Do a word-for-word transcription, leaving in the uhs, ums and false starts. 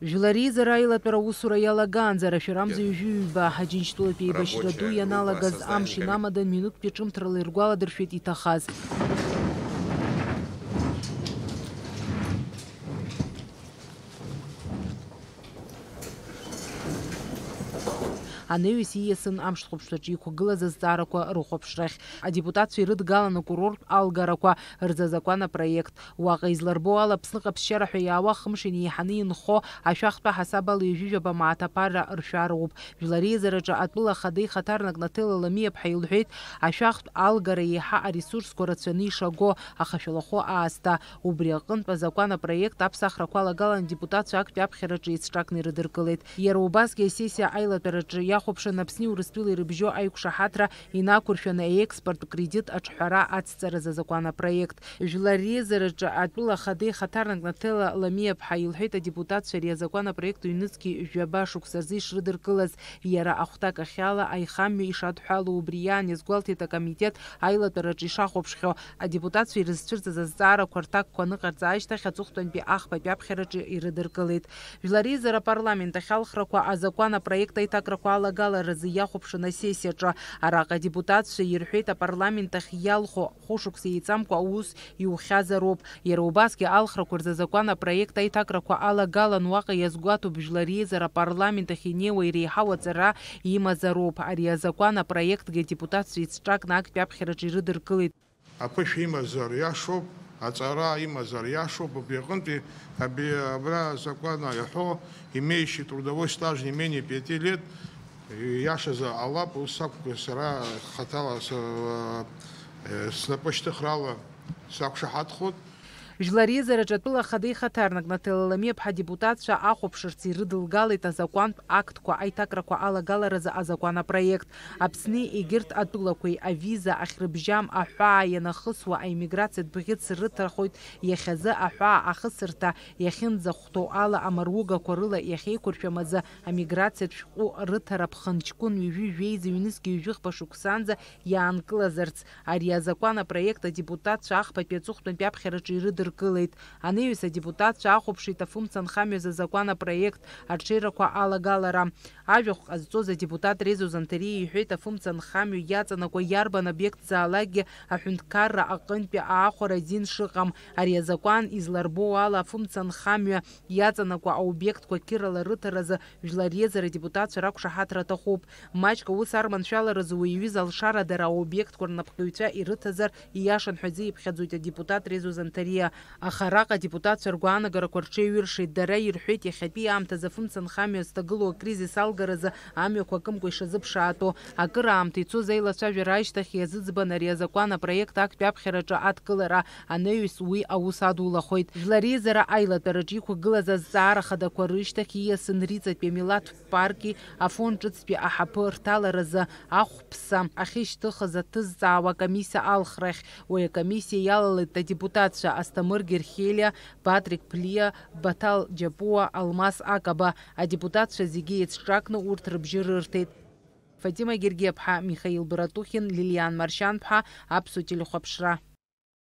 Жәлар реизара аилатәара аусура иалагаанӡа рашәарамза ҩажәи ҩба Аџьынџьтәылатәи еибашьра ду ианалагаз амш инамадан минуҭтәи ҿымҭрала иргәаладыршәеит иҭахаз. Анаҩс ииасын амш хәаԥшцәаҿы иқәгылаз азҵаарақәа рыхәаԥшрахь. Адепутатцәа ирыдгалан акурорттә алгарақәа рзы азакәан апроект. Уаҟа изларбо ала, Аԥсны ҟаԥшьара ҳәа иаауа хымш инеиҳаны инхо ашәахтәы ҳасаб ала ҩажәижәаба мааҭ аԥара ршәароуп. Жәлар реизараҿы атәыла ахада ихаҭарнак Наҭела Ламиаԥҳа илҳәеит, ашәахтә алгара еиҳа аресурсқәа рацәаны ишаго, аха шәалахәы аасҭа. Убри аҟынтә азакәан апроект аԥсахрақәа алагалан адепутатцәа актәи аԥхьараҿы еицҿакны ирыдыркылеит. Иара убасгьы асессиа аилатәараҿы иахәаԥшын Аԥсни Урыстәылеи ирыбжьоу аиқәшаҳаҭра инақәыршәаны аекспорттә кредит аҿҳәара ацҵаразы азакәан апроект. Жәлар реизараҿы атәыла ахада ихаҭарнак Наҭела Ламиаԥҳа илҳәеит, адепутатцәа ари азакәан апроект ҩнызқьи жәаба шықәса рзы ишрыдыркылаз, иара ахәҭакахьала аихамҩа ишадҳәало убри иан иазгәалҭеит акомитет аилатәараҿы ишахәаԥшхьоу, адепутатцәа ирызцәырҵыз азҵаарақәа рҭакқәа аныҟарҵа ашьҭахь аҵыхәтәантәи ахԥатәи аԥхьараҿы ирыдыркылеит. Жәлар реизара апарламент ахь алхрақәа азакәан апроект аиҭакрақәа алагаларазы иахәаԥшын асессиаҿы. Араҟа адепутатцәа ирҳәеит, апарламент ахь иалху хәышықәса еиҵамкәа аус иухьазароуп. Иара убасгьы алхрақәа рзы азакәан апроект аиҭакрақәа алагалан уаҟа иазгәаҭоуп, Жәлар реизара апарламент ахь инеиуа иреиҳау аҵара имазароуп. Ари азакәан апроектгьы адепутатцәа еицҿакны актәи аԥхьараҿы ирыдыркылеит. Аԥышәа имазар иашоуп, аҵара имазар иашоуп, убри аҟынтәи абри, абра азакәан иаҳәо, имеющий трудовой стаж не менее пяти лет, иашазы ҟалап, ус акәзар сара хаҭала с-, э, снапы шьҭыхрала сақәшаҳаҭхоит. Жәлар реизараҿы атәыла ахада ихаҭарнак Наҭела Ламиаԥҳа адепутатцәа ахәаԥшырц ирыдылгалеит азакәантә актқәа аиҭакрақәа алагаларазы азакәан апроект. Аԥсни егьырҭ атәылақәеи авиза ахьрыбжьам аҳәаа ианахысуа аиммиграциатә бӷьыц рыҭахоит, иахьазы аҳәаа ахысырҭа иахьынӡахәҭоу ала амаругақәа рыла иахьеиқәыршәам азы амиграциатә шәҟәы рыҭара ԥхынҷкәын ҩажәи жәеиза ҩнызқьи ҩажәихԥа шықәсанӡа иаанкылазарц. Ари азакәан апроект адепутатцәа ахԥатәи аҵыхәтәантәи аԥхьараҿы ирыдыркылеит. Анаҩс адепутатцәа ахәаԥшит афымца нхамҩа азы азакәан апроект арҽеирақәа алагалара. Ажәахә ҟазҵоз адепутат Резо Занҭариа иҳәеит, афымца нхамҩа иаҵанакуа иарбан обиектзаалакгьы аҳәынҭқарра аҟынтәи аахәара азин шыҟам. Ари азакәан изларбоу ала, афымца нхамҩа иаҵанакуа аобиектқәа қьырала рыҭаразы Жәлар реизара адепутатцәа рақәшаҳаҭра аҭахуп. Маҷк аус арманшәаларазы уи аҩыза алшара дара аобиектқәа рнапхгаҩцәа ирыҭазар ииашан ҳәа азы иԥхьаӡоит адепутат Резо Занҭариа. Аха араҟа адепутатцәа ргәаанагарақәа рҽеиҩыршеит. Дара ирҳәеит, иахьатәи аамҭазы афымца нхамҩа зҭагылоу акризис алгаразы амҩақәа акымкәа ишазыԥшаатәу. Акыраамҭа ицоз аилацәажәара ашьҭахь иазыӡбан ари азакәан апроект актәи аԥхьараҿы адкылара. Анаҩс уи аус адулахоит. Жәлар реизара аилатәараҿы иқәгылаз азҵаара хадақәа рышьҭахь ииасын Риҵатәи амилаҭтә парки Афон ҿыцтәи аҳаԥы рҭаларазы ахәԥса ахьышьҭыхыз аҭызҵаауа акомиссиа алхрахь. Уи акомиссиа иалалеит адепутатцәа Асҭамыр Герхелиа, Патрик Плиа, Баҭал Џьапуа, Алмас Акаба. Адепутатцәа зегьы еицҿакны урҭ рыбжьы рырҭеит. Фатима Гергиаԥҳа, Михаил Братухин, Лилиан Маршьанԥҳа, Аԥсуа телехәаԥшра.